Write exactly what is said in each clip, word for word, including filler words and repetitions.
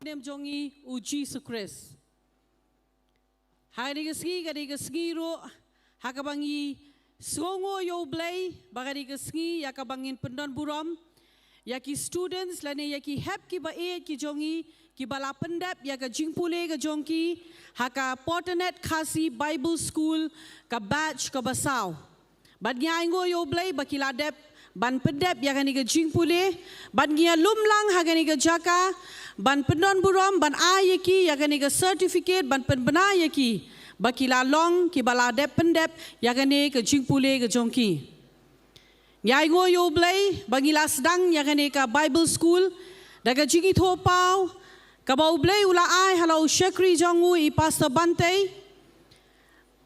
Ïa u Jisu Khrist. Ha kane ka sngi, kane ka sngi ruh, ha kaba ngi sngewnguh ïa u Blei, ba kane ka sngi, ïa kaba ngin pyndon burom ïa ki students, lane ïa ki hep kiba ïeit ki jong ngi, kiba la pyndep ïa ka jingpule ka jong ki ha ka Porternet Khasi Bible School, ka batch kaba saw. Bad ngi ainguh ïa u Blei ba ki la dep ban pyndep ïa kane ka jingpule, bad ngi ïalum lang ha kane ka jaka ban pyndon burom, ban ai ïa ki ïa kane ka certificate, ban pynbna ïa ki ba ki la long kiba la dep pyndep ïa kane ka jingpule ka jong ki. Ngi ainguh ïa u Blei ba ngi la sdang ïa kane ka Bible School da ka jingithuhpaw kaba u Blei u la ai ha la u shakri jong u, i Pastor Bantei.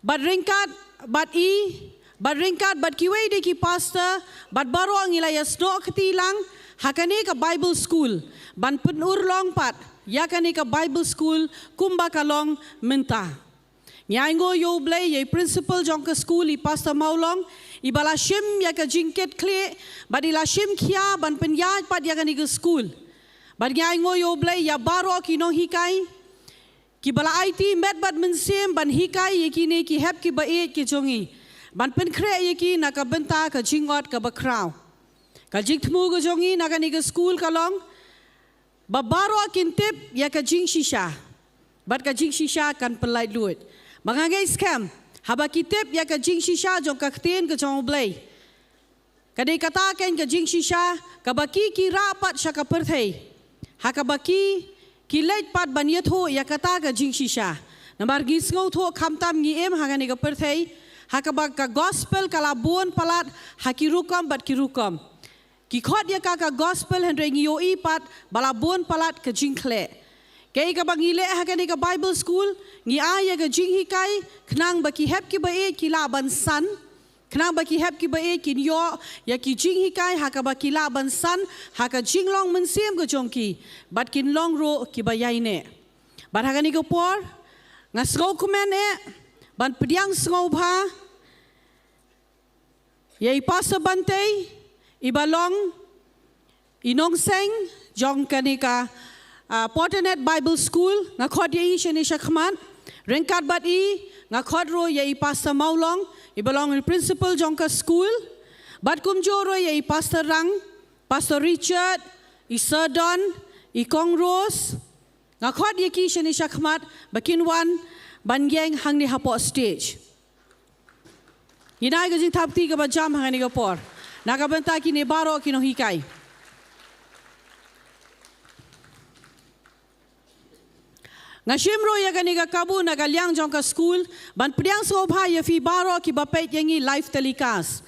Bad ryngkat bad i, bad ryngkat bad kiwei de ki pastor, bad baroh ngi la ïasnoh kti lang ha kane ka Bible School ban pynurlong pat ïa kane ka Bible School kumba ka long mynta. Ngi ainguh ïa u Blei, ïa i principal jong ka school, i Pastor Mawlong, iba la shim ïa ka jingkit khlieh bad i la shim khia ban pynïaid pat ïa kane ka school. Bad ngi ainguh ïa u Blei ïa baroh ki nonghikai kiba la aiti met bad mynsiem ban hikai ïa kine ki hep kiba ïeit ki jong ngi, ban pynkhreh ïa ki na ka bynta ka jingot kaba khraw. Ka jingthmu ka jong ngi na kane ka school ka long ba baroh kin tip ïa ka jingshisha, bad ka jingshisha kan pynlait luid. Ba nga ngeit skhem, haba ki tip ïa ka jingshisha jong ka ktien ka jong u Blei, ka dei kata kein ka jingshisha kaba ki ki rah pat sha ka pyrthei, ha kaba ki ki leit pat ban ïathuh ïa kata ka jingshisha. Namar ngi sngewthuh khamtam ngi im ha kane ka pyrthei ha kaba ka gospel ka la bun palat ha ki rukom bad ki rukom. Ki khot ïa ka ka gospel, hynrei ngi ïohi pat ba la bun palat ka jingkhleh. Kaei kaba ngi leh ha kane ka Bible School, ngi ai ïa ka jinghikai khnang ba ki hep kiba ïeit ki lah ban san, khnang ba ki hep kiba ïeit kin ïoh ïa ki jinghikai ha kaba ki lah ban san ha ka jinglong mynsiem ka jong ki, bad kin long ruh kiba ïaineh. Bad ha kane ka por, nga sngewkmen eh ban pdiang sngewbha ïa i Pastor Bantei, iba long i nongseng jong kane ka, ah, Porternet Bible School. Nga khot ïa i shane shakhmat. Ryngkat bad i, nga khot ruh ïa i Pastor Mawlong, iba long i principal jong ka school. Bad kumjuh ruh ïa i Pastor Rang, Pastor Richard, i Sir Don, i Kong Rose. Nga khot ïa ki shane shakhmat ba kin wan ban ïeng hangne hapoh stage. Ngin ai ka jingthap kti kaba jam ha kane ka por na ka bynta kine baroh ki nonghikai. Nga shim ruh ïa kane ka kabu na ka liang jong ka school ban pdiang sngewbha ïa phi baroh kiba peit ïa ngi live telecast.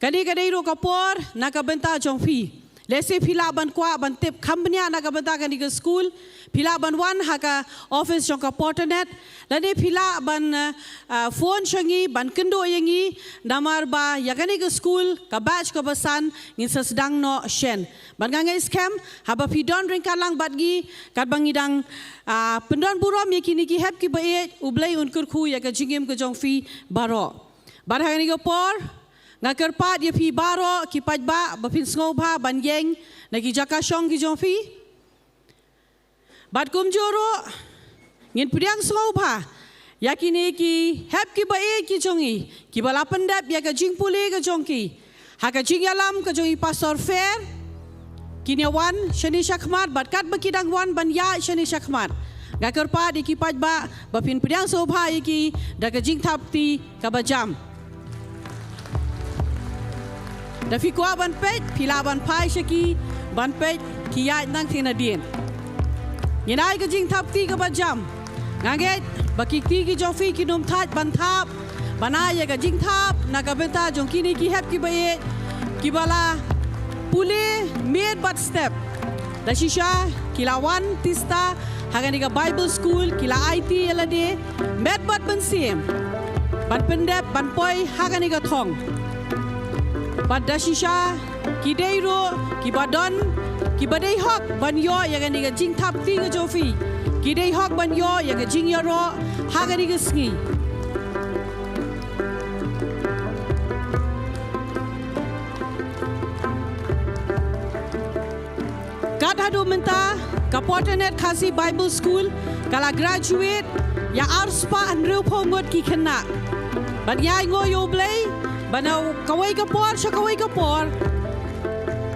Kane ka dei ruh ka por na ka bynta jong phi. Lehse phi lah ban kwah ban tip kham bniah na ka bynta kane ka school, phi lah ban wan ha ka office jong ka Porternet, lane phi lah ban, eh, ah, phone sha ngi ban kynduh ïa ngi, namar ba ïa kane ka school ka batch kaba san ngin sa sdang noh shen. Bad nga ngeit skhem haba phi don ryngkat lang bad ngi, katba ngi dang, ah, pyndon burom ïa kine ki hep kiba ïeit, U Blei un kyrkhu ïa ka jingim ka jong phi baroh. Bad ha kane ka por, nga kyrpad ïa phi baroh ki paidbah ba phin sngewbha ban ïeng na ki jaka shong ki jong phi. Bad kumjuh ruh, ngin pdiang sngewbha ïa kine ki hep kiba ïeit ki jong ngi, kiba la pyndep ïa ka jingpule ka jong ki ha ka jingïalam ka jong i Pastor Fer. Kin ïa wan shane shakhmat, bad katba ki dang wan ban ïaid shane shakhmat, nga kyrpad ïa ki paidbah ba phin pdiang sngewbha ïa ki da ka jingthap kti kaba jam. Da phi kwah ban peit, phi lah ban phai sha ki ban peit ki ïaid nangtei nadien. Ngin ai ka jingthap kti kaba jam. Nga ngeit ba ki kti ki jong phi kin ym thait ban thap, ban ai ïa ka jingthap na ka bynta jong kine ki hep kiba ïeit, kiba la pule miet bad step. Da shisha ki la wan tista ha kane ka Bible School, ki la aiti ïa lade met bad mynsiem ban pyndep ban poi ha kane ka thong. Bad da shisha ki dei ruh kiba don, kiba dei hok ban ïoh ïa kane ka jingthap kti ka jong phi. Ki dei hok ban ïoh ïa ka jingïaroh ha kane ka sngi. Kat Haduh mynta, ka Port Anat Khasi Bible School ka la graduate ïa arspah hynriewphew ngut ki khynnah. Bad ngi ai nguh ïa U Blei ba na kawei ka por sha kawei ka por,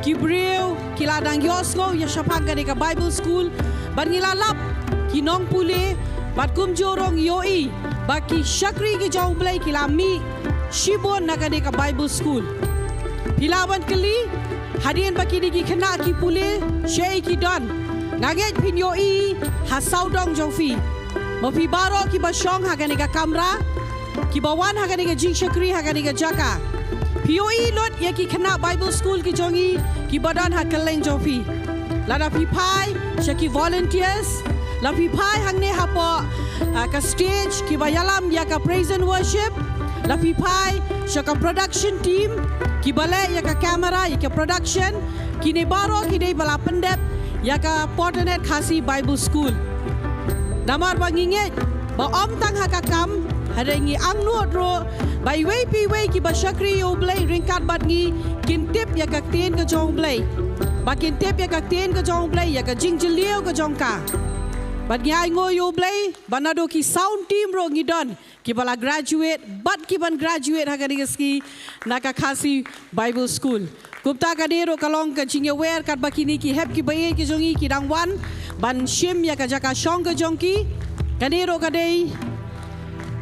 ki briew ki la dang ïohsngew ïa shaphang kane ka Bible School. Bad ngi la lap ki nongpule, bad kumjuh ruh ngi ïohi ba ki shakri ki jong U Blei ki la mih shibun na kane ka Bible School. Phi lah ban kylli, hadien ba kine ki khynnah ki pule, shaei ki don? Nga ngeit phin ïohi ha sawdong jong phi. Ma phi baroh kiba shong ha kane ka kamra, kiba wan ha kane ka jingshakri ha kane ka jaka, phi ïohi lut ïa ki khynnah Bible School ki jong ngi kiba don ha kylleng jong phi. Lada phi phai sha ki volunteers, la phi phai hangne hapoh, ah, ka stage kiba ïalam ïa ka praise and worship, la phi phai sha ka production team kiba leh ïa ka camera, ïa ka production, kine baroh ki dei ba la pyndep ïa ka Port Anat Khasi Bible School. Namar ba ngi ngeit ba ym tang ha ka kam, hynrei ngi angnud ruh ba iwei pa iwei kiba shakri ïa U Blei ryngkat bad ngi kin tip ïa ka ktien ka jong U Blei. Ba kin tip ïa ka ktien ka jong U Blei, ïa ka jingjylliew ka jong ka. Bad ngi ai nguh ïa U Blei ba naduh ki sound team ruh ngi don kiba la graduate bad kiban graduate ha kane ka sngi na ka Khasi Bible School. Kumta kane ruh ka long ka jingïawer katba kine ki hep kiba ïeit ki jong ngi ki dang wan ban shim ïa ka jaka shong ka jong ki. Kane ruh ka dei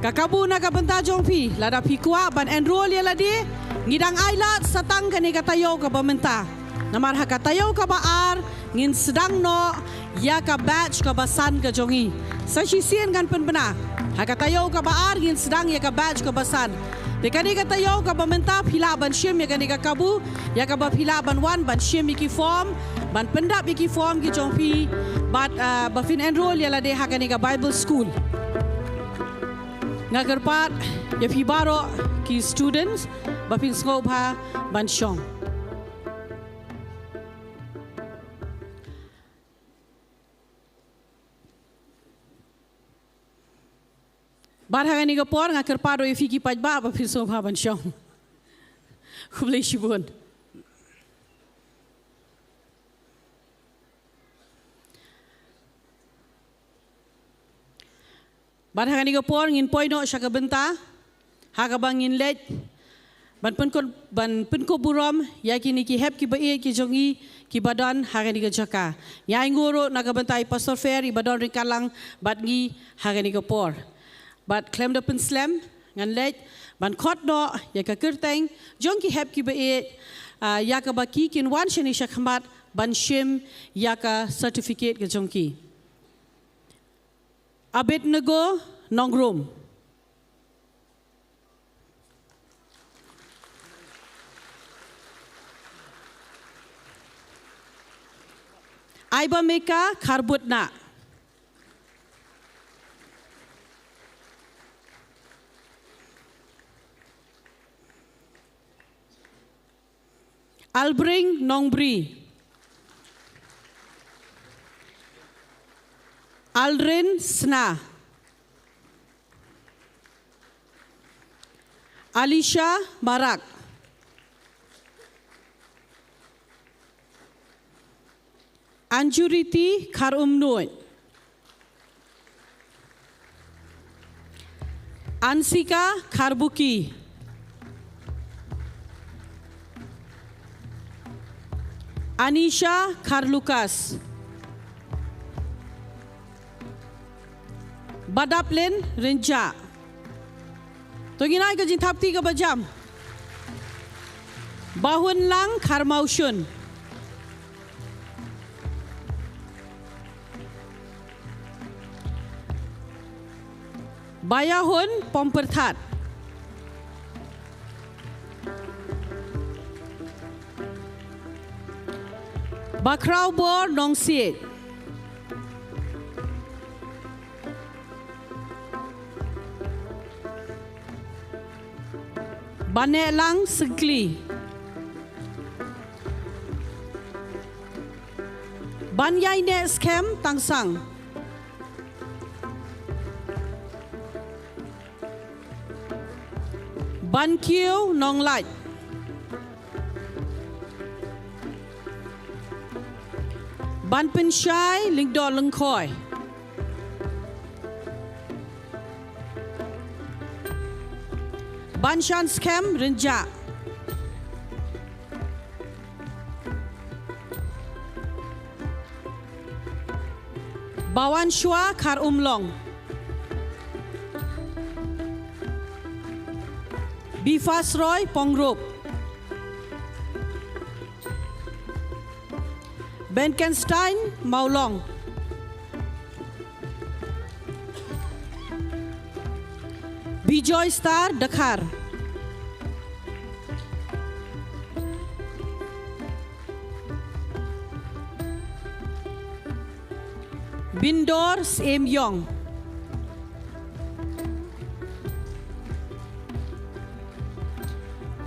ka kabu na ka bynta jong phi, lada phi kwah ban enroll ïa lade, ngi dang ailad sa tang kane ka taïew kaba mynta. Namar ha ka taïew kaba ar ngin sdang noh ïa ka batch kaba san ka jong ngi. Sa shisien ngan pynbna, ha ka taïew kaba ar ngin sdang ïa ka batch kaba san. Te kane ka taïew kaba mynta phi lah ban shim ïa kane ka kabu, ïa kaba phi lah ban wan ban shim ïa ki form, ban pyndap ïa ki form ki jong phi, bad, ah, ba phin enroll ïa lade ha kane ka Bible School. Nga kyrpad ïa phi baroh ki students ba phin sngewbha ban shong. Bad ha kane ka por nga kyrpad ruh ïa phi ki paidbah ba phin sngewbha ban shong. Khublei shibun. Bad ha kane ka por ngin poi noh sha ka bynta ha kaba ngin leit ban pynkup, ban pynkup burom ïa kine ki hep kiba ïeit ki jong ngi kiba don ha kane ka jaka. Ngi ai nguh ruh na ka bynta i Pastor Fer iba don ryngkat lang bad ngi ha kane ka por. Bad khlem da pynslem ngan leit ban khot noh ïa ka kyrteng jong ki hep kiba ïeit, ah, ïa kaba ki kin wan shane shakhmat ban shim ïa ka certificate ka jong ki. Abednego Nongrum. Aibameka Kharbutna. Albring Nongbri. Aldrin Sna. Alisha Marak. Anjuriti Kharumnuid. Ansika Kharbuki. Anisha Kharlukas. Badaplin Rynjah. To ngin ai ka jingthap kti kaba jam. Bahunlang Kharmawshun. Bayahun Pompyrthat. Bakhrawbor Nongsiej. Banehlang Syngkli. Banïaineh Skhem Tangsang. Bankiew Nonglait. Anpynshai Lyngdoh Lyngkhoi. Banshanskhem Rynjah. Bawanshwa Kharumlong. Bifasroi Pongrup. Benkenstein Mawlong. Bijoy Star Dkhar. Bindor Syiem Ïong.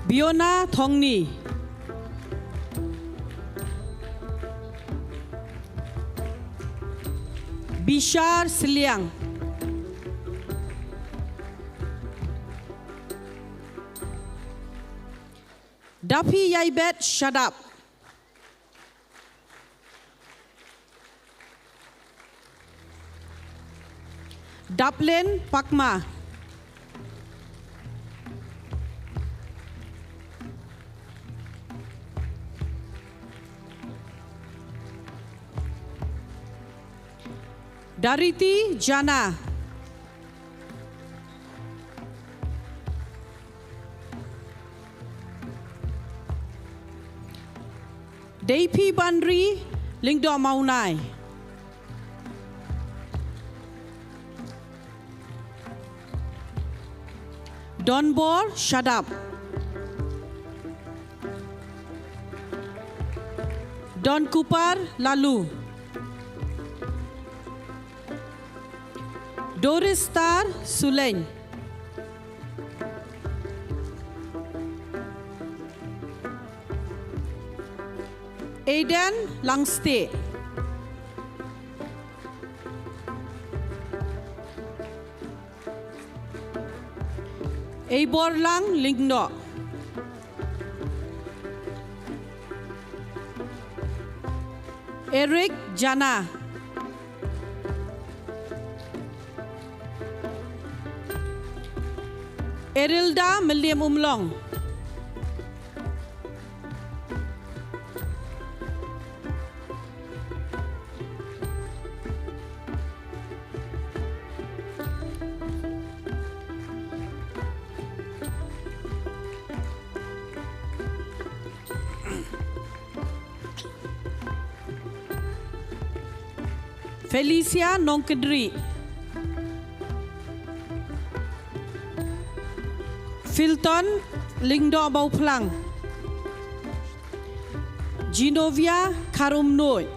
Biona Thongni. Bishar Sliang. Daphi Yaibet Shadap. Daplin Pakma. Dariti Jana. Deipi Banri, Lyngdoh Mawnai. Donbor Shadap. Don Kupar Lalu. Doris Star Suleng. Aiden Langste. Eiborlang Lyngdoh. Eric Jana. Erilda Meliam Umlong. Felicia Nongkedri. Filton Lyngdoh Bawphlang. Genovia Kharumnuid.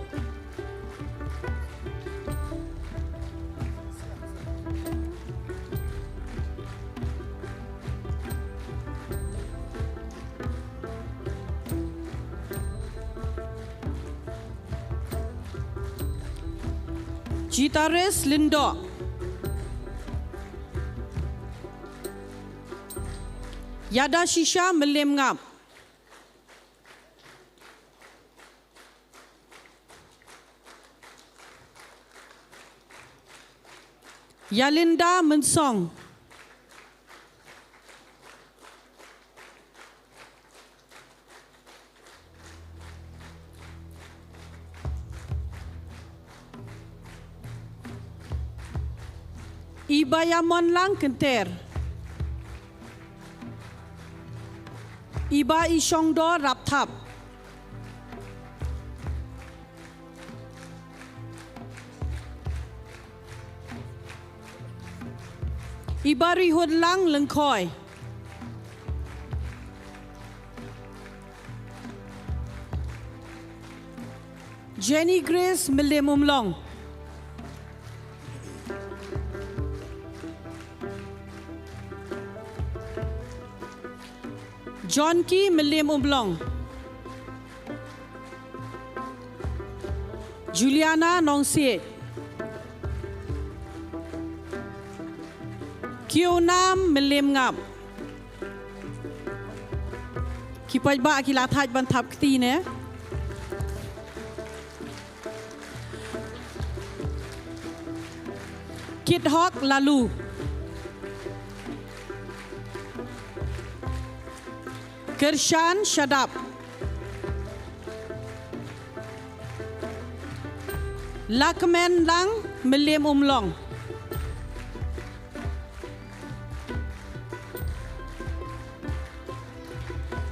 Jitaris Lyngdoh. Yada Shisha Meliam Ngap. Yalinda Mensong. Iba Yamonlang Kynter. Iba Ishongdor Rapthap. Iba Rihunlang Lyngkhoi. Jenny Grace Meliam Umlong. John Ki Meliam Umlong. Juliana Nongsiej. Kiew Nam Meliam Ngap. Ki paidbah ki la thait ban thap kti ne. Kithok Lalu. Kyrshan Shadap. Lakmenlang Mylliem Umlong.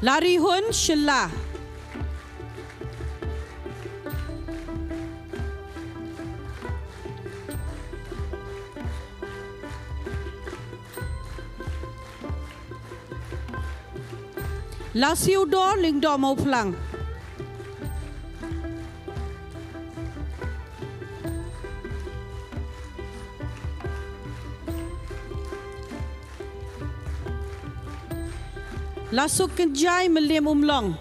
Larihun Shylla. Lasiewdor Lyngdoh Mawphlang. Lasuk Kynjai Mylliem Umlong.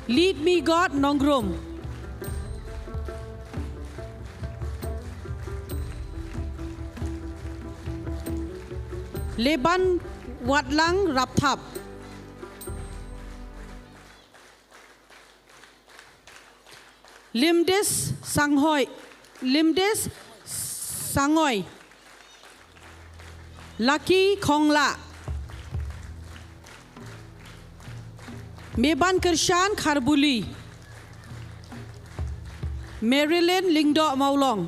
Lead Me God Nongrum. Leban Watlang Rapthap. Limdis Sanghoi, Limdis Sangoi. Lucky Khongla. Meban Kyrshan Kharbuli. Marilyn Lyngdoh Mawlong.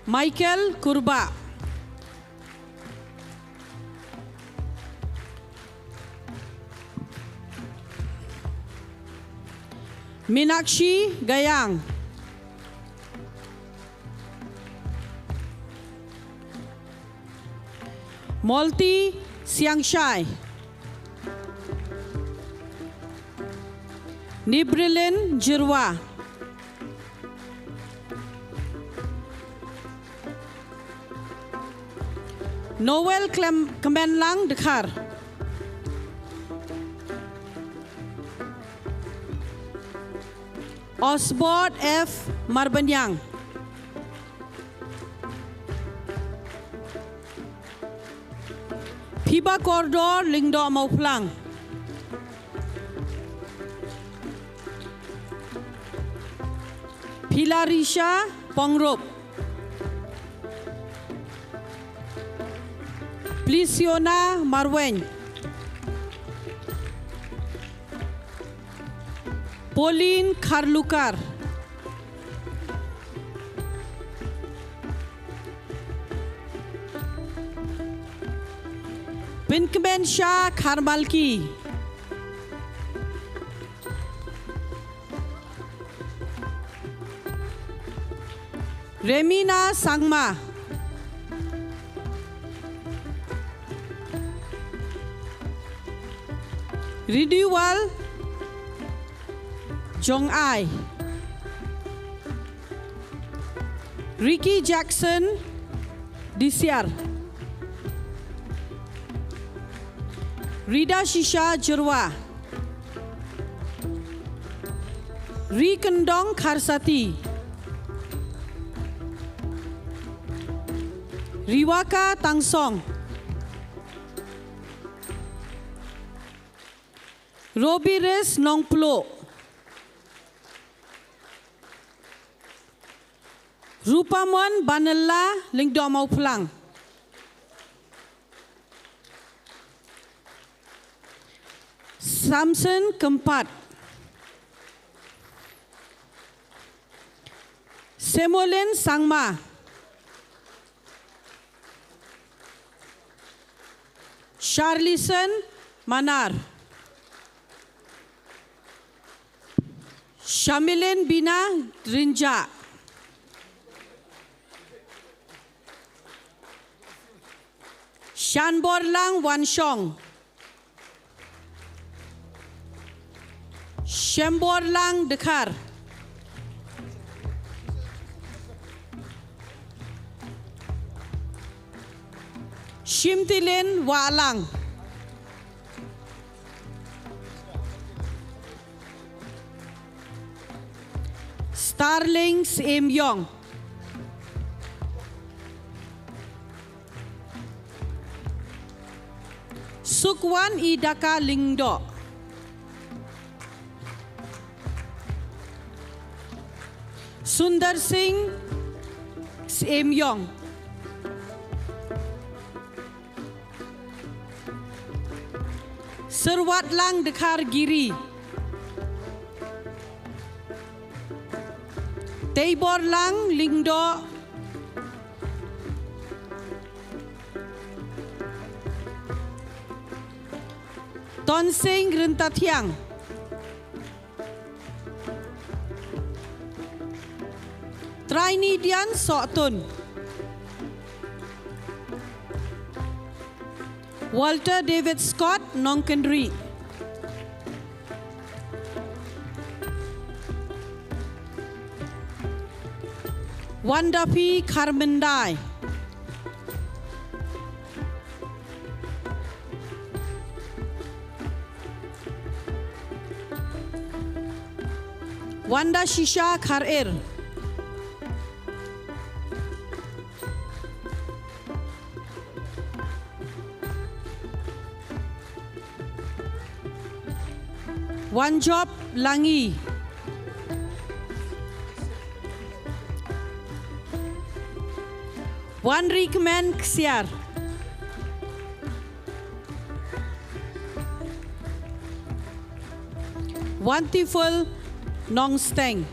Michael Kurbah. Minakshi Gayang. Molti Siangshai. Nibrilin Jirwa. Noel Klem-, Kemenlang Dkhar. Osbert F Marbaniang. Phiba Kordor Lyngdoh Mawphlang. Philarisha Pongrup. Plisiona Marweng. Pauline Kharlukar. Pynkmen Shah Kharmalki. Remina Sangma. Ridiwal Jong Ai. Ricky Jackson Disiar. Rida Shisha Jyrwa. Ri Kendong Kharsati. Riwaka Tangsong. Robiris Nongpluh. Rupamon Banella Lyngdoh Mawphlang. Samson Kempat. Semolin Sangma. Charlison Manar. Shamilin Bina Rinja. Shanborlang Wanshong. Shemborlang Dkhar. Shimtilin Walang. Starling Syiem Yong. Sukwan i Daka Lyngdoh. Sundar Singh Syiem Ïong. Syrwat Lang Dkhar Giri. Teibor Lang Lyngdoh. Tonsing Ryntathiang. Traini Dian Sohtun. Walter David Scott Nongkynrih. Wanda P Kharmyndai. Wanda Shisha Kharir. Wanjop Langi. Wanrikmen Ksiar. Wantiful Nongsteng.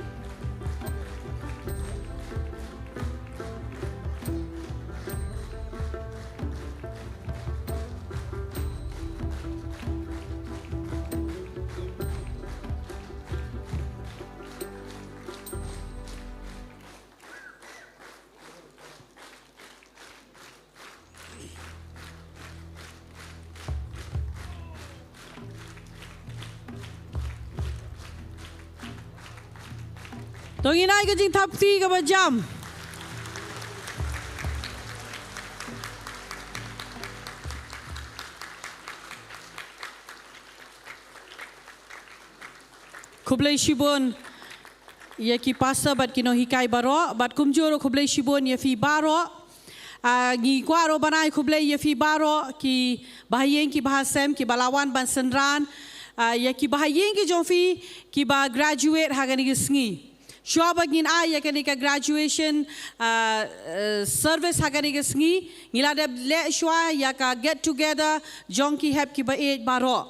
To ngin ai ka jingthap kti kaba jam. Khublei shibun ïa ki pastor bad ki nonghikai baroh, bad kumjuh ruh khublei shibun ïa phi baroh. Ah, ngi kwah ruh ban ai khublei ïa phi baroh ki bahaïing ki bahasem kiba la wan ban synran, ah, ïa ki bahaïing ki jong phi kiba graduate ha kane ka sngi. Shuwa ba ngin ai ïa kane ka graduation, ah, eh, service ha kane ka sngi, ngi la dep leh shuwa ïa ka get together jong ki hep kiba ïeit baroh.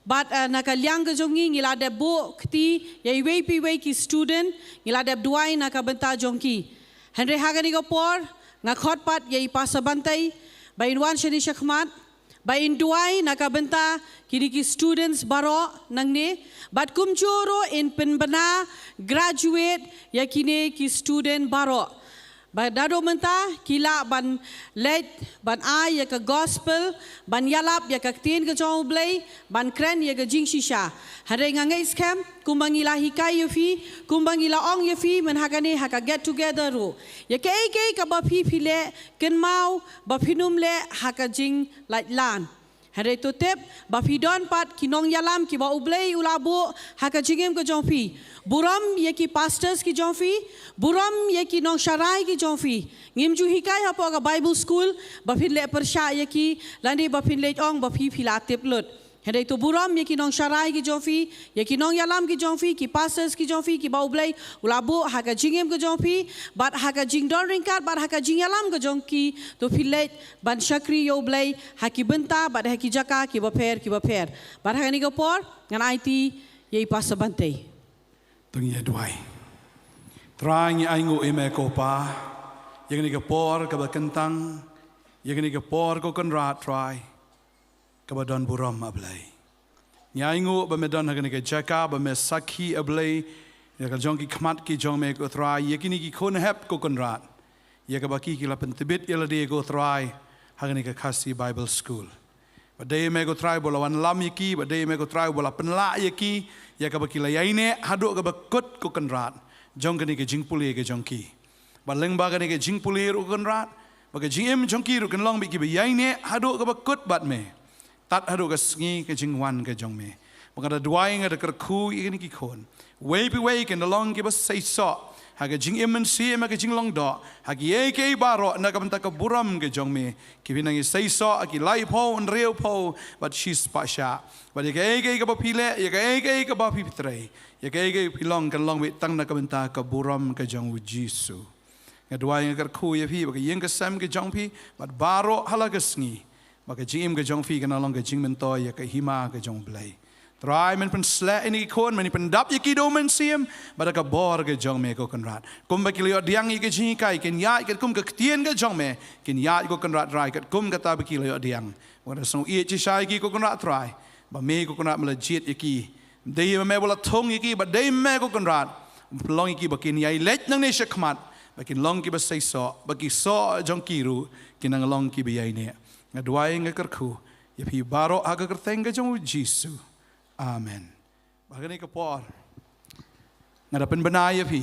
Bad, eh, na ka liang ka jong ngi, ngi la dep buh kti ïa iwei pa iwei ki student, ngi la dep duwai na ka bynta jong ki. Hynrei ha kane ka por nga khot pat ïa i Pastor Bantei ba in wan shane shakhmat, ba in duwai na ka bynta kine ki students baroh nangne, bad kumjuh ruh in pynbna graduate ïa kine ki student baroh. Ba naduh mynta ki lah ban leit ban ai ïa ka gospel, ban ïalap ïa ka ktien ka jong U Blei, ban kren ïa ka jingshisha. Hynrei nga ngeit skhem kumba ngi la hikai ïa phi, kumba ngi la ong ïa phi mynha kane ha ka get together ruh, ïa kaei kaei kaba phi phi leh, kynmaw ba phin ym leh ha ka jinglait lan. Hynrei to tip ba phi don pat ki nongïalam kiba U Blei u la buh ha ka jingim ka jong phi. Burom ïa ki pastors ki jong phi, burom ïa ki nongsharai ki jong phi. Ngim ju hikai hapoh ka Bible school ba phin leh pyrshah ïa ki, lane ba phin leh ong ba phi phi la tip lut. Hynrei to burom ïa ki nongsharai ki jong phi, ïa ki nongïalam ki jong phi, ki pastors ki jong phi kiba U Blei u la buh ha ka jingim ka jong phi, bad ha ka jingdon ryngkat bad ha ka jingïalam ka jong ki, to phi leit ban shakri ïa U Blei ha ki bynta bad ha ki jaka kiba pher kiba pher. Bad ha kane ka por ngan aiti ïa i Pastor Bantei. To ngin ïa duwai. Trai, ngi ainguh ïa me ko Pa ïa kane ka por kaba kyntang, ïa kane ka por ko Kynrad Trai, kaba don burom, A Blei. Ngi ainguh ba me don ha kane ka jaka, ba me sakhi, A Blei, ïa ka jong ki khmat ki jong me ko Trai, ïa kine ki khun hep ko Kynrad, ïa kaba ki ki la pyntbit ïa lade ko Trai ha kane ka Khasi Bible School. Ba dei me ko Trai ba la wanlam ïa ki, ba dei me ko Trai ba la pynlah ïa ki, ïa kaba ki la ïaineh haduh kaba kut ko Kynrad jong kane ka jingpule ka jong ki. Ba lyngba kane ka jingpule ruh ko Kynrad, ba ka jingim jong ki ruh kan long bad kiba ïaineh haduh kaba kut bad me, tad haduh ka sngi ka jingwan ka jong me. Ba nga da duwai, nga da kyrkhu ïa kine ki khun, wei pa wei kin da long kiba seisoh, ha ka jingim mynsiem, ha ka jinglong doh, ha kiei kiei baroh na ka bynta ka burom ka jong me. Ki phi nang ïa seisoh ha ki laiphew, hynriewphew bad shispah shah. Bad ïa kaei kaei kaba phi leh, ïa kaei kaei kaba phi trei, ïa kaei kaei phi long, kan long beit tang na ka bynta ka burom ka jong u Jisu. Nga duwai, nga kyrkhu ïa phi ba ka ïing ka sem ka jong phi bad baroh ha la ka sngi, ba ka jingim ka jong phi kan long ka jingmyntoi ïa ka hima ka jong u Blei. Trai, men pynsleh ïa kine ki khun, men pyndap ïa ki da u Mynsiem bad da ka bor ka jong me, ko Kynrad. Kumba ki la ïoh pdiang ïa ka jinghikai, kin ïaid katkum ka ktien ka jong me, kin ïaid, ko Kynrad Trai, katkum kata ba ki la ïoh pdiang. Wat la sngew ïeit shisha ïa ki, ko Kynrad Trai, ba me, ko Kynrad, me la jied ïa ki. Dei ma me ba la thung ïa ki, bad dei ma me, ko Kynrad, pynlong ïa ki ba kin ïai leit nangne shakhmat, ba kin long kiba seisoh, ba ki soh jong ki ruh kin nang long kiba ïaineh. Nga duwai, nga kyrkhu ïa phi baroh ha ka kyrteng ka jong u Jisu. Amen. Bad ha kane ka por nga da pynbna ïa phi,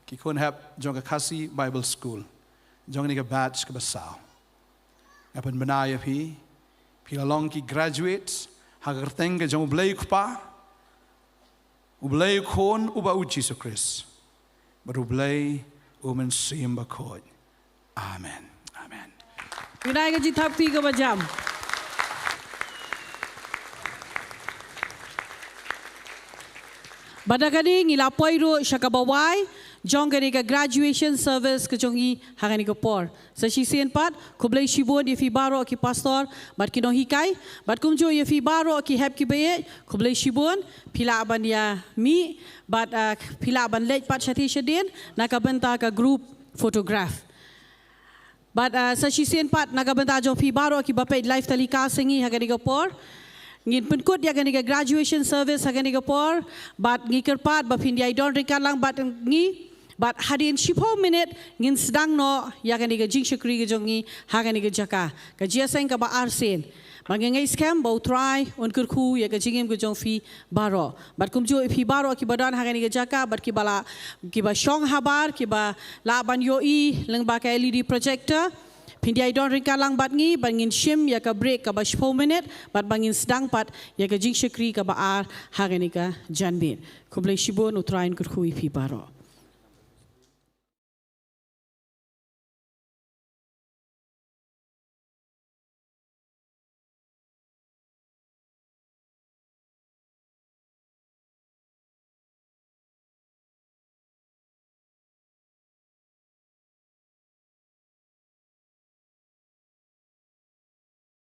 ki khun hep jong ka Khasi Bible School, jong kane ka batch kaba saw. Nga pynbna ïa phi, phi la long ki graduates ha ka kyrteng ka jong u Blei u Kpa, u Blei u Khun, uba u Jisu Khrist, bad u Blei u Mynsiem Bakhuid. Amen. Amen. Pynai ka jingthap kti kaba jam. Bad da kane ngi la poi ruh sha kaba wai jong kane ka graduation service ka jong ngi ha kane ka por. Sa shisien pat, khublei shibun ïa phi baroh ki pastor bad ki nonghikai, bad kumjuh ïa phi baroh ki hep kiba ïeit, khublei shibun. Phi lah ban ïa mih bad, ah, phi lah ban leit pat shatei shadien na ka bynta ka group photograph. Bad, ah, sa shisien pat na ka bynta jong phi baroh kiba peit live telecast ïa ngi ha kane ka por, ngin pynkut ïa kane ka graduation service ha kane ka por, bad ngi kyrpad ba phin ïai don ryngkat lang bad ngi. Bad hadien shiphew minit ngin sdang noh ïa kane ka jingshakri ka jong ngi ha kane ka jaka, ka jingïaseng kaba arsien. Bad nga ngeit skhem ba U Trai un kyrkhu ïa ka jingim ka jong phi baroh. Bad kumjuh ïa phi baroh kiba don ha kane ka jaka, bad kiba la, kiba shong habar, kiba lah ban ïohi lyngba ka L E D projector, phin ïai don ryngkat lang bad ngi, bad ngin shim ïa ka break kaba shiphew minit, bad ba ngin sdang pat ïa ka jingshakri kaba ar ha kane ka janmiet. Khublei shibun, U Trai un kyrkhu ïa phi baroh.